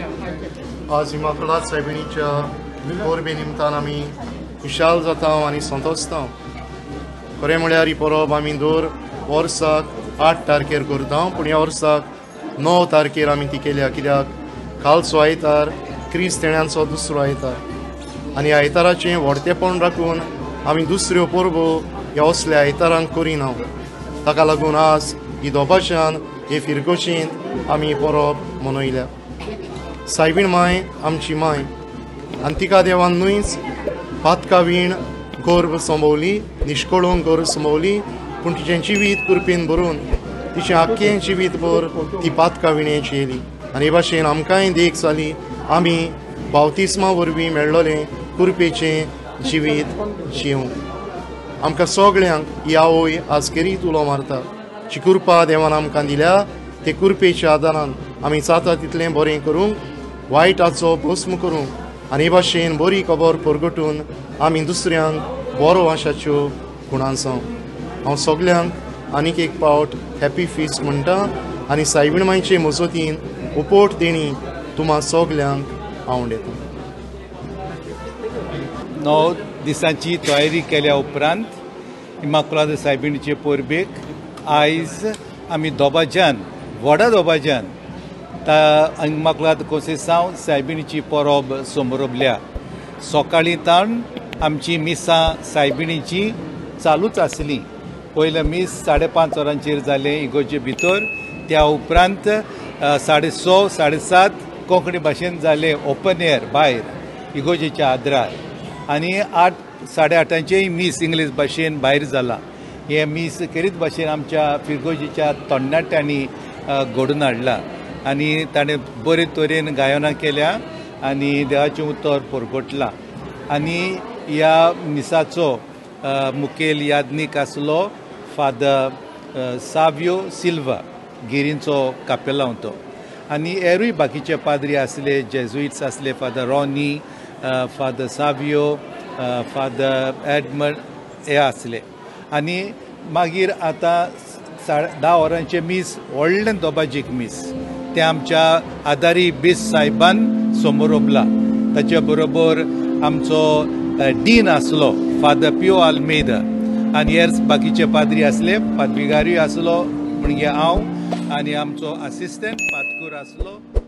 आज इमाकुलाद सायबिणीच्या परबे निमतान आमी खुशाल जाता आनी संतोसता। खरें म्हळ्यार ही परब आमी दर वर्साक 8 तारखेर करता, पूण ह्या वर्साक 9 तारखेर आमी ती केल्या, कित्याक कालचो आयतार क्रिस्तेण्यांचो दुसरो आयतार आनी आयताराचें व्हडतेपण राखून आमी दुसऱ्यो परबो ह्या असल्या आयतारांक करिना। ताका लागून आज ही दोबाशान हे फिरगोशींत आमी परब मनयल्या। सायबीण माय आमची माय आनी तिका देवान न्हूच पातकावीण गर्भ संभवली, निश्कळून गर्भ संभवली, पूण तिचें जिवीत कृपेन भरून तिचें आख्खें जिवीत भर ती पातकाविणेची येयली आनी हे भाशेन आमकांय देख जाली। आमी बावतिस्मा वरवीं मेळ्ळोलें कृपेचें जिवीत जिवूं। आमकां सगळ्यांक ही आवय आज केरीत उलो मारता। जी कृपा देवान आमकां दिल्या ते कृपेच्या आदारान आमी जाता तितलें बरें करूंक, वायटाचो भस्म करूंक आनी हे भाशेन बरी खबर परगटून आमी दुसऱ्यांक बरो आशाच्यो गुणांसांव। हांव सगल्यांक आनीक एक पावट हॅपी फिस्ट म्हणटा आनी सायबीण मायचे मजतीन उपोट देणी तुमा सगल्यांक आवडटा। 9 दिसांची तयारी केल्या उपरांत इमाकुलाद सायबिणीचे परबेक आयज आमी दोबाज्यान, व्हडा दोबाज्यान इमाकुलाद कोंसेसांव सायबिणीची परब समरबल्या। सकाळीं ताण आमची मिसां सायबिणीची चालूच आसली। पयलें मीस 5:30 वरांचेर जालें इगोर्जे भितर, त्या उपरांत 6:30 7:30 कोंकणी भाशेन जालें ओपन एयर भायर इगोर्जेच्या आदरार, आनी 8 8:30 मीस इंग्लीश भाशेन भायर जालां। हें मीस खेरीत भाशेन आमच्या फिरगोजेच्या तरणाट्यांनी घडोवन हाडलां आनी ताणें बरे तरेन गायनां केल्या आनी देवाचें उतर परगटलां। आनी ह्या मिसाचो मुखेल याज्ञीक आसलो फादर सावियो सिल्वा, गिरींचो कापेलांव तो, आनी हेरूय बाकीचे पाद्री आसले, जेजुइट्स आसले, father Ronnie, father Savio, father Edmund हे आसले। आनी मागीर आतां 10:30 वरांचें मीस, व्हडलें दोबाजीक मीस तें आमच्या आदारी बीस साहेबान समोरबला। ताचे बरोबर आमचो डीन आसलो फादर पियो आल्मेदा आनी हेर बाकीचे पाद्री आसले, पाद्रिगारूय आसलो म्हणजे हांव आनी आमचो असिस्टंट पादकूर आसलो।